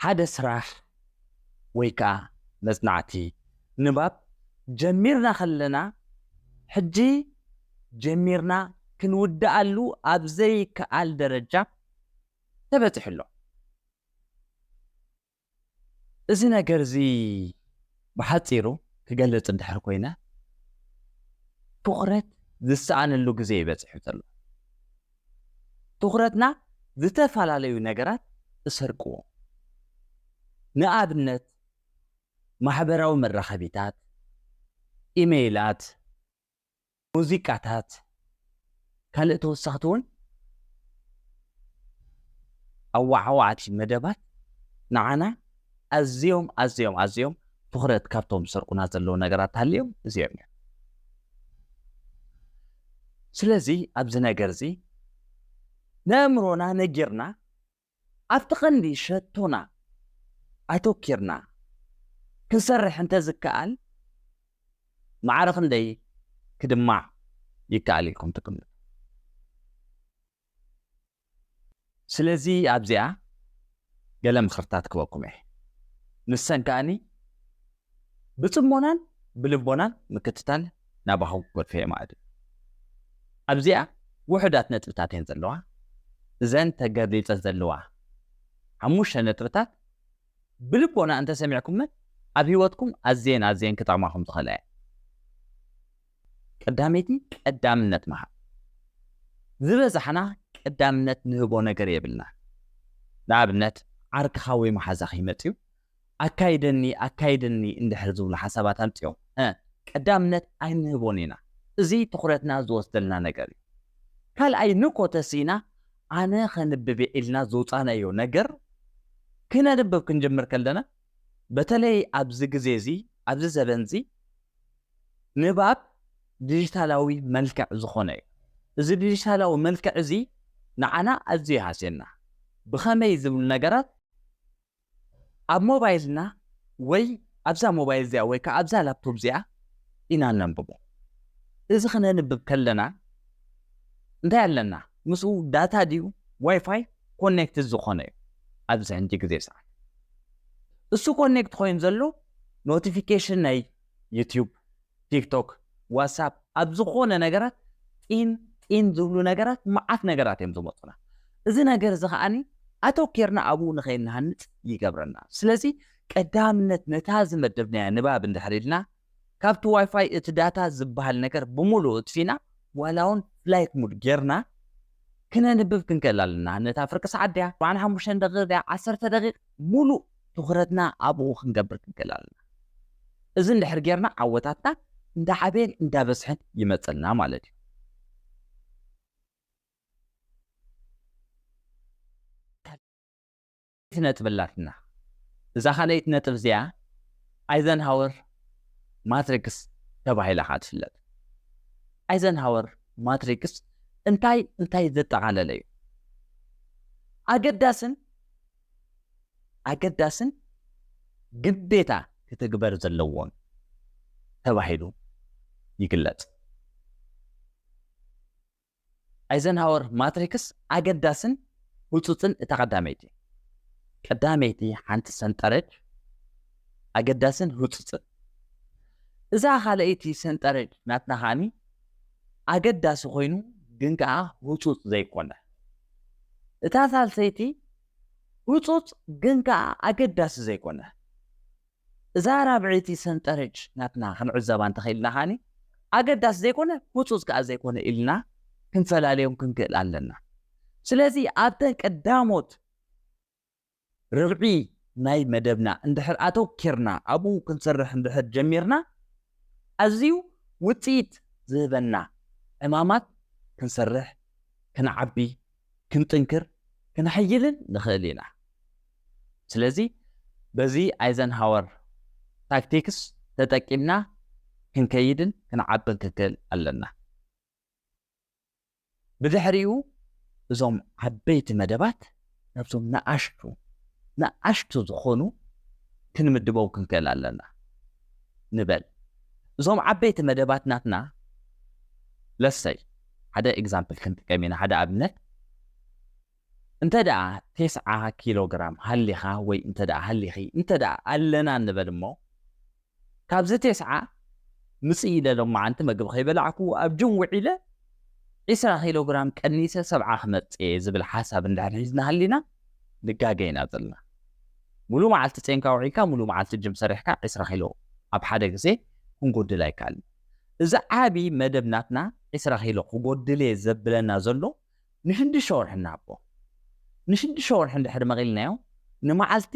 ሓደ ስራሕ ወይ ከዓ መጽናዕቲ ንባብ ጀሚርና ከለና፣ ሕጂ ጀሚርና ክንውድኣሉ ኣብ ዘይከኣል ደረጃ ተበጺሑ ኣሎ። እዚ ነገር እዚ ብሓጺሩ ክገልጽ እንድሕር ኮይነ፣ ትኹረት ዝሰኣነሉ ግዜ እዩ በጺሑ ዘሎ። ትኹረትና ዝተፈላለዩ ነገራት ይሰርቅዎ። ንኣብነት፣ ማሕበራዊ መራኸቢታት፣ ኢሜይላት፣ ሙዚቃታት፣ ካልእ ተወሰኽቲ እውን ኣዋዓዋዕቲ መደባት ንዓና ኣዝዮም፣ ኣዝዮም፣ ኣዝዮም ትኹረት ካብቶም ዝሰርቁና ዘለዉ ነገራት ተሃልዮም እዚኦም እዮም። ስለዚ ኣብዚ ነገር እዚ ነእምሮና ነጊርና ኣብቲ ቀንዲ ሸቶና ኣተኪርና ክንሰርሕ እንተዝከኣል፣ ማዕረ ክንደይ ክድማዕ ይከኣል ኢልኩም ትግምቱ? ስለዚ ኣብዚኣ ገለ ምኽርታት ክበኩም እየ። ንሰን ከኣኒ ብጽሞናን ብልቦናን ምክትታል ናባኹም ክገድፎ እየ ማለት እዩ። ኣብዚኣ ውሑዳት ነጥብታት እየን ዘለዋ። እዘን ተገሊጸን ዘለዋ ሓሙሽተ ነጥብታት ብልቦና እንተሰሚዕኩመን ኣብ ህይወትኩም ኣዝየን ኣዝየን ክጠቕማኹም ዝኽእላ እየን። ቀዳመይቲ፣ ቀዳምነት ምሃብ። ዝበዛሕና ቀዳምነት ንህቦ ነገር የብልና። ንኣብነት፣ ዓርክኻ ወይ መሓዛኺ ይመጽዩ፣ "ኣካይደኒ፣ ኣካይደኒ" እንድሕር ዝብሉ ሓሳባት ኣምጽኦም፣ እ፣ ቀዳምነት ኣይንህቦን ኢና። እዚ ትኹረትና ዝወስደልና ነገር እዩ። ካልኣይ፣ ንኮ ተሲእና ኣነ ኸንብብ እየ ኢልና ዝውጻናዮ ነገር ክነንብብ ክንጅምር ከለና፣ በተለይ ኣብዚ ግዜ እዚ፣ ኣብዚ ዘበን እዚ፣ ንባብ ዲጂታላዊ መልክዕ ዝኾነ እዩ። እዚ ዲጂታላዊ መልክዕ እዚ ንዓና ኣዝዩ ይሃስየና። ብኸመይ ዝብሉ ነገራት ኣብ ሞባይልና ወይ ኣብዛ ሞባይል እዚኣ ወይ ከዓ ኣብዛ ላፕቶፕ እዚኣ ኢና ነንብቦ። እዚ ክነንብብ ከለና እንታይ ኣለና? ምስኡ ዳታ ድዩ ዋይፋይ ኮኔክትድ ዝኾነ እዩ ኣብዚ ሕጂ ግዜ ሰዓት። እሱ ኮኔክት ኮይኑ ዘሎ ኖቲፊኬሽን ናይ ዩቲዩብ፣ ቲክቶክ፣ ዋትሳፕ፣ ኣብ ዝኾነ ነገራት ጢን ጢን ዝብሉ ነገራት፣ መዓት ነገራት እዮም ዝመፁና። እዚ ነገር እዚ ከዓኒ ኣተኪርና ኣብኡ ንኸይንሃንፅ ይገብረና። ስለዚ ቀዳምነት ነታ ዝመደብናያ ንባብ እንድሕር ኢልና፣ ካብቲ ዋይፋይ እቲ ዳታ ዝበሃል ነገር ብምሉእ እጥፊና፣ ዋላ እውን ፍላይት ሙድ ጌርና ክነንብብ ክንክእል ኣለና። ነታ ፍርቂ ሰዓት ድያ፣ ኣርባዓን ሓሙሽተን ደቂቕ ድያ፣ ዓሰርተ ደቂቕ ሙሉእ ትኹረትና ኣብኡ ክንገብር ክንክእል ኣለና። እዚ እንድሕር ጌርና ዓወታትና እንዳዓበየን እንዳበዝሐን ይመፀልና ማለት እዩ። ካልኣይቲ ነጥብ ኣላትና። እዛ ካልኣይቲ ነጥብ እዚኣ ኣይዘንሃወር ማትሪክስ ተባሂላ ከዓ ትፍለጥ። ኣይዘንሃወር ማትሪክስ እንታይ እንታይ ዘጠቓለለ እዩ? ኣገዳስን ኣገዳስን ግዴታ ክትግበር ዘለዎን ተባሂሉ ይግለጽ። ኣይዘንሃወር ማትሪክስ ኣገዳስን ህጹጽን እታ ቀዳመይቲ። ቀዳመይቲ ሓንቲ ሰንጠረጅ ኣገዳስን ህጹጽን። እዛ ካልኣይቲ ሰንጠረጅ ናትና ከኣኒ ኣገዳሲ ኮይኑ ግን ከኣ ህጹጽ ዘይኮነ። እታ ሳልሰይቲ ህጹጽ ግን ከኣ ኣገዳሲ ዘይኮነ። እዛ ራብዐይቲ ሰንጠረጅ ናትና ክንዕዘባ እንተኽኢልና ከኣኒ ኣገዳሲ ዘይኮነ ህጹጽ ከኣ ዘይኮነ ኢልና ክንፈላለዮም ክንክእል ኣለና። ስለዚ ኣብተን ቀዳሞት ርብዒ ናይ መደብና እንድሕር ኣተኪርና ኣብኡ ክንሰርሕ እንድሕር ጀሚርና ኣዝዩ ውጽኢት ዝህበና ዕማማት ክንሰርሕ፣ ክንዓቢ፣ ክንጥንክር፣ ክንሕይልን ንኽእል ኢና። ስለዚ በዚ ኣይዘንሃወር ታክቲክስ ተጠቂምና ክንከይድን ክንዓብን ክንክእል ኣለና። ብድሕሪኡ እዞም ዓበይቲ መደባት ናብዞም ንኣሽቱ ንኣሽቱ ዝኾኑ ክንምድቦም ክንክእል ኣለና ንበል። እዞም ዓበይቲ መደባት ናትና ለሰይ ሓደ ኤግዛምፕል ክንጥቀም ኢና፣ ሓደ ኣብነት እንተ ደኣ ቴስዓ ኪሎ ግራም ሃሊኻ ወይ እንተ ደኣ ሃሊኺ እንተ ደኣ ኣለና ንበል እሞ፣ ካብዚ ቴስዓ ምጽእ ኢለ ሎማዓንቲ መግቢ ከይበላዕኩ ኣብ ጅም ውዒለ ዒስራ ኪሎ ግራም ቀኒሰ ሰብዓ ክመጽእ እየ ዝብል ሓሳብ እንድሕር ሒዝና ሃሊና ንጋገ ኢና ዘለና። ሙሉ መዓልቲ ጼንካ ውዒልካ ሙሉ መዓልቲ ጅም ሰሪሕካ ዒስራ ኪሎ ኣብ ሓደ ግዜ ክንጎድል ኣይከኣልን። እዚ ዓቢ መደብ ናትና ዒስራ ኪሎ ክጎድል እየ ዘብለና ዘሎ ንሽዱሽተ ወርሒ ንሃቦ። ንሽዱሽተ ወርሒ እንድሕር መቒልናዮ ንመዓልቲ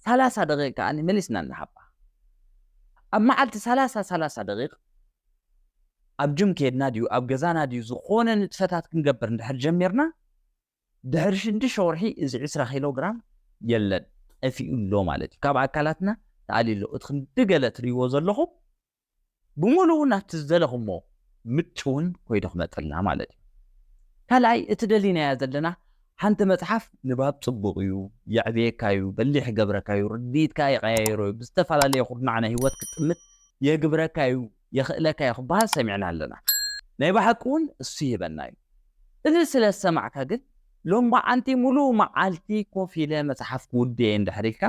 ሰላሳ ደቂቕ ከኣ መሊስና ንሃባ። ኣብ መዓልቲ ሰላሳ ሰላሳ ደቂቕ ኣብ ጅም ከድና ድዩ ኣብ ገዛና ድዩ ዝኾነ ንጥፈታት ክንገብር እንድሕር ጀሚርና ድሕሪ ሽዱሽተ ወርሒ እዚ ዒስራ ኪሎ ግራም የለን ጠፊኡ ኣሎ ማለት እዩ። ካብ ኣካላትና ተኣልዩ ኣሎ። እቲ ክንዲ ገለ ትርእይዎ ዘለኹም ብምሉኡ ናብቲ ዝደለኹሞ ምጭውን ኮይዱ ክመፀልና ማለት እዩ። ካልኣይ እቲ ደሊናያ ዘለና ሓንቲ መፅሓፍ ንባብ ፅቡቕ እዩ፣ የዕብየካ እዩ፣ በሊሕ ይገብረካ እዩ፣ ርድኢትካ ይቀያይሮ እዩ፣ ብዝተፈላለየ ኩርናዕ ናይ ህይወት ክትጥምት የግብረካ እዩ፣ የኽእለካ እዩ ክበሃል ሰሚዕና ኣለና። ናይ ብሓቂ እውን እሱ ይህበና እዩ። እዚ ስለ ዝሰማዕካ ግን ሎምዓንቲ ሙሉእ መዓልቲ ኮፍ ኢለ መፅሓፍ ክውድእ እየ እንድሕር ኢልካ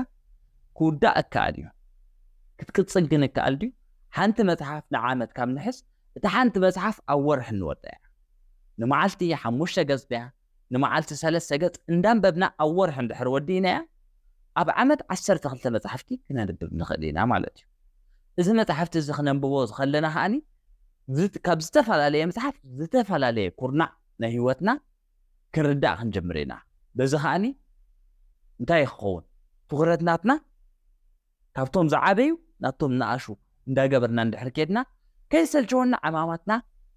ክውዳእ እከኣል እዩ። ክትቅፅል ግን እከኣል ድዩ? ሓንቲ መፅሓፍ ንዓመት ካብ ንሕዝ እታ ሓንቲ መፅሓፍ ኣብ ወርሒ ንወዳ እያ። ንመዓልቲ ሓሙሽተ ገፅ ድያ ንመዓልቲ ሰለስተ ገፅ እንዳንበብና ኣብ ወርሒ እንድሕር ወዲእናያ ኣብ ዓመት ዓሰርተ ክልተ መፅሓፍቲ ክነንብብ ንኽእል ኢና ማለት እዩ። እዚ መፅሓፍቲ እዚ ክነንብቦ ዝኸለና ከዓኒ ካብ ዝተፈላለየ መፅሓፍ ዝተፈላለየ ኩርናዕ ናይ ህይወትና ክንርዳእ ክንጀምር ኢና። በዚ ከዓኒ እንታይ ክኸውን ትኹረት ናትና ካብቶም ዝዓበዩ ናብቶም ንኣሹ እንዳገበርና እንድሕር ኬድና ከይሰልቸወና ዕማማትና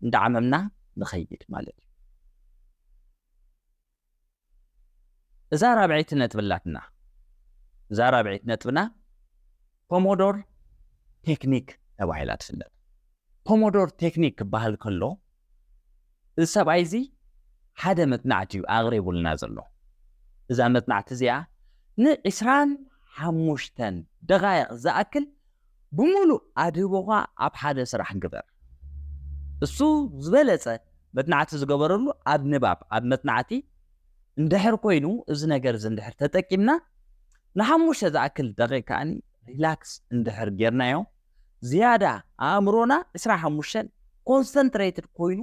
እንዳዓመምና ንኸይድ ማለት እዩ። እዛ ራብዐይቲ ነጥቢ ኣላትና። እዛ ራብዐይቲ ነጥብና ፖሞዶር ቴክኒክ ተባሂላ ትፍለጥ። ፖሞዶር ቴክኒክ ክበሃል ከሎ እዚ ሰብኣይ እዚ ሓደ መጽናዕቲ እዩ ኣቕሪቡልና ዘሎ። እዛ መጽናዕቲ እዚኣ ንዒስራን ሓሙሽተን ደቓይቕ ዝኣክል ብምሉእ ኣድህቦኻ ኣብ ሓደ ስራሕ ግበር። እሱ ዝበለጸ መጽናዕቲ ዝገበረሉ ኣብ ንባብ ኣብ መጽናዕቲ እንድሕር ኮይኑ እዚ ነገር እዚ እንድሕር ተጠቂምና ንሓሙሽተ ዝኣክል ደቂቕ ከዓኒ ሪላክስ እንድሕር ጌርናዮ ዝያዳ ኣእምሮና ዕስራ ሓሙሽተ ኮንሰንትሬትድ ኮይኑ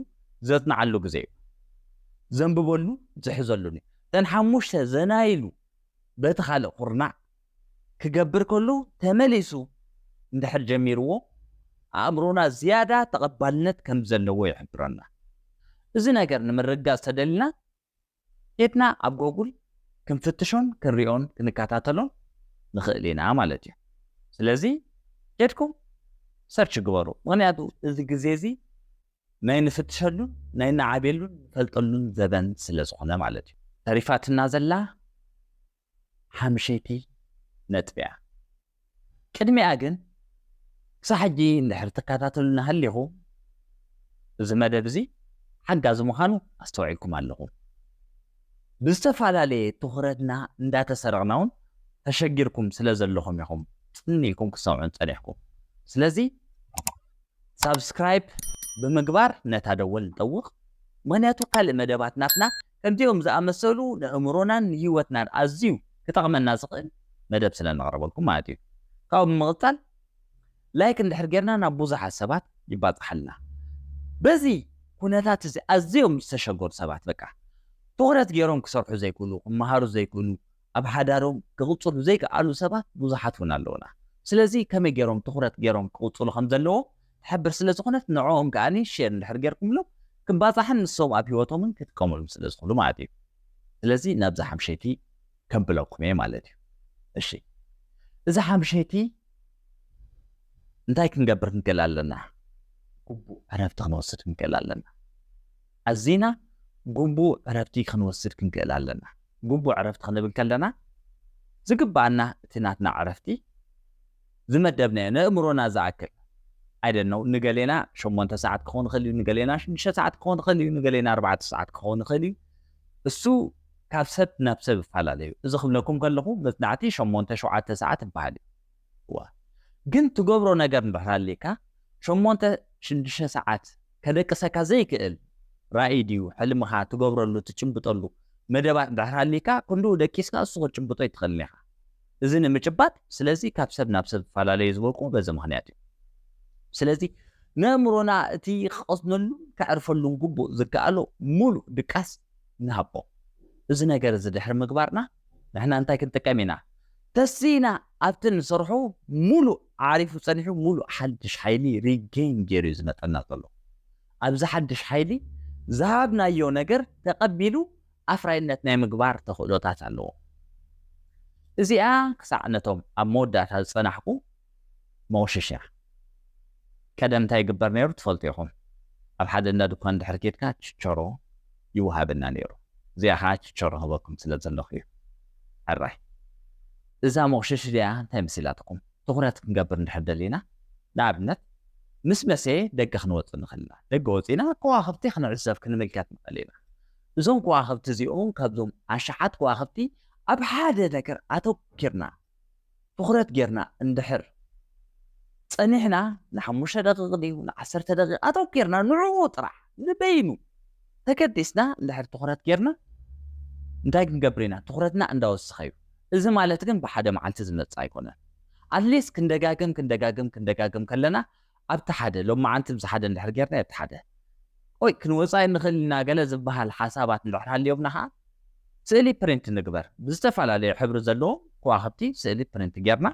ዘጽንዓሉ ግዜ እዩ። ዘንብበሉ ዝሕዘሉን እዩ። እተን ሓሙሽተ ዘናይሉ በቲ ካልእ ኩርናዕ ክገብር ከሉ ተመሊሱ እንድሕር ጀሚርዎ ኣእምሮና ዝያዳ ተቐባልነት ከም ዘለዎ ይሕብረና። እዚ ነገር ንምርግጋጽ ተደሊና ኬድና ኣብ ጎጉል ክንፍትሾን ክንሪኦን ክንከታተሎን ንኽእል ኢና ማለት እዩ። ስለዚ ኬድኩም ሰርች ግበሩ። ምኽንያቱ እዚ ግዜ እዚ ናይ ንፍትሸሉን ናይ ንዓብየሉን ንፈልጠሉን ዘበን ስለ ዝኾነ ማለት እዩ። ተሪፋትና ዘላ ሓምሸይቲ ነጥቢ እያ። ቅድሚኣ ግን ክሳብ ሕጂ እንድሕር ትከታተሉና ሃሊኹም እዚ መደብ እዚ ሓጋዚ ምዃኑ ኣስተውዒልኩም ኣለኹም። ብዝተፈላለየ ትኹረትና እንዳተሰረቕና እውን ተሸጊርኩም ስለ ዘለኹም ኢኹም ጽን ኢልኩም ክትሰምዑን ጸኒሕኩም። ስለዚ ሳብስክራይብ ብምግባር ነታ ደወል ንጠውቕ። ምኽንያቱ ካልእ መደባት ናትና ከምዚኦም ዝኣመሰሉ ንእምሮናን ንህይወትናን ኣዝዩ ክጠቕመና ዝኽእል መደብ ስለ ነቕርበልኩም ማለት እዩ። ካብኡ ብምቕጻል ላይክ እንድሕር ጌርና ናብ ብዙሓት ሰባት ይባጽሓልና። በዚ ኩነታት እዚ ኣዝዮም ዝተሸገሩ ሰባት በቃ ትኹረት ገይሮም ክሰርሑ ዘይክእሉ፣ ክመሃሩ ዘይክእሉ፣ ኣብ ሓዳሮም ክቕጽሉ ዘይከኣሉ ሰባት ብዙሓት እውን ኣለውና። ስለዚ ከመይ ገይሮም ትኹረት ገይሮም ክቕጽሉ ከም ዘለዎ ትሕብር ስለ ዝኾነት ንዕኦም ከኣ ሼር እንድሕር ጌርኩምሎም ክባጻሕን ንሶም ኣብ ህይወቶምን ክጥቀሙሉ ስለ ዝኽእሉ ማለት እዩ። ስለዚ ናብዛ ሓምሸይቲ ከብለኩም እየ ማለት እዩ። እሺ እዛ ሓምሸይቲ እንታይ ክንገብር ክንክእል ኣለና? ግቡእ ዕረፍቲ ክንወስድ ክንክእል ኣለና። ኣዚና ግቡእ ዕረፍቲ ክንወስድ ክንክእል ኣለና። ግቡእ ዕረፍቲ ክንብል ከለና ዝግባኣና እቲ ናትና ዕረፍቲ ዝመደብናዮ ንእምሮና ዝኣክል ኣይደነው ንገሌና ሸሞንተ ሰዓት ክኸውን ይኽእል እዩ፣ ንገሌና ሽዱሽተ ሰዓት ክኸውን ይኽእል እዩ፣ ንገሌና ኣርባዕተ ሰዓት ክኸውን ይኽእል እዩ። እሱ ካብ ሰብ ናብ ሰብ ይፈላለ እዩ። እዚ ክብለኩም ከለኹ መጽናዕቲ ሸሞንተ ሸውዓተ ሰዓት ይበሃል እዩ። እዋ ግን ትገብሮ ነገር እንድሕር ኣሊካ ሸሞንተ ሽዱሽተ ሰዓት ከደቅሰካ ዘይክእል ራእይ ድዩ ሕልምኻ ትገብረሉ ትጭብጠሉ መደባት እንድሕር ሃሊካ ክንድኡ ደቂስካ እሱ ክትጭብጦ ኣይትኽእልን ኢኻ። እዚ ንምጭባጥ ስለዚ ካብ ሰብ ናብ ሰብ ይፈላለዩ ዝበልኩ በዚ ምኽንያት እዩ። ስለዚ ነእምሮና እቲ ክቐስነሉን ከዕርፈሉን ግቡእ ዝከኣሎ ሙሉእ ድቃስ ንሃቦ። እዚ ነገር እዚ ድሕሪ ምግባርና ንሕና እንታይ ክንጥቀም ኢና? ተሲና ኣብቲ ንሰርሖ ሙሉእ ዓሪፉ ጸኒሑ ሙሉእ ሓድሽ ሓይሊ ሪጌን ገይሩ እዩ ዝመጸና ዘሎ። ኣብዚ ሓድሽ ሓይሊ ዝሃብናዮ ነገር ተቐቢሉ ኣፍራይነት ናይ ምግባር ተኽእሎታት ኣለዎ። እዚኣ ክሳዕ ነቶም ኣብ መወዳእታ ዝጸናሕኩ መወሸሽያ። ቀደም እንታይ ይግበር ነይሩ ትፈልጡ ኢኹም። ኣብ ሓደ እንዳ ድኳን ድሕር ኬድካ ችቸሮ ይወሃበና ነይሩ። እዚኣ ከዓ ችቸሮ ህበኩም ስለ ዘለኹ እዩ። ሕራይ እዛ መወሸሽ እዚኣ እንታይ መሲላትኩም? ትኹረት ክንገብር እንድሕር ደሊና ንኣብነት ምስ መሰየ ደገ ክንወፅእ ንኽእል ኢና። ደገ ወፂና ከዋኽብቲ ክንዕዘብ ክንምልከት ንኽእል ኢና። እዞም ከዋኽብቲ እዚኦም ካብዞም ኣሽሓት ከዋኽብቲ ኣብ ሓደ ነገር ኣተኪርና ትኹረት ጌርና እንድሕር ፀኒሕና ንሓሙሽተ ደቂቕ ድዩ ንዓሰርተ ደቂቕ ኣተኪርና ንዕኡ ጥራሕ ንበይኑ ተገዲስና እንድሕር ትኹረት ጌርና እንታይ ክንገብር ኢና? ትኹረትና እንዳወሰኸ እዩ። እዚ ማለት ግን ብሓደ መዓልቲ ዝመፅእ ኣይኮነን። ኣትሊስት ክንደጋግም ክንደጋግም ክንደጋግም ከለና ኣብቲ ሓደ ሎማዓንቲ ምስ ሓደ እንድሕር ጌርና ኣብቲ ሓደ ወይ ክንወፃእ ንኽእል ኢና ገለ ዝበሃል ሓሳባት እንድሕር ሃልዮምና ከዓ ስእሊ ፕሪንት ንግበር። ብዝተፈላለየ ሕብሪ ዘለዎም ከዋኽብቲ ስእሊ ፕሪንት ጌርና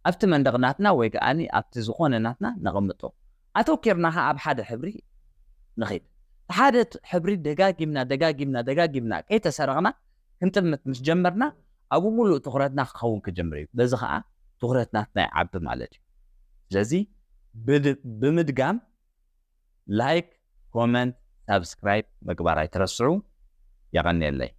ኣብቲ መንደቕ ናትና ወይ ከኣ ኣብቲ ዝኾነ ናትና ነቐምጦ። ኣተኪርና ከዓ ኣብ ሓደ ሕብሪ ንኺድ። ሓደ ሕብሪ ደጋጊምና ደጋጊምና ደጋጊምና ከይተሰረቕና ክንጥምት ምስ ጀመርና ኣብኡ ሙሉእ ትኹረትና ክኸውን ክጀምር እዩ። በዚ ከዓ ትኹረት ናትና ይዓቢ ማለት እዩ። ስለዚ ብድ- ብምድጋም ላይክ፣ ኮመንት፣ ሳብስክራይብ ምግባር ኣይትረስዑ። የቐንየለይ።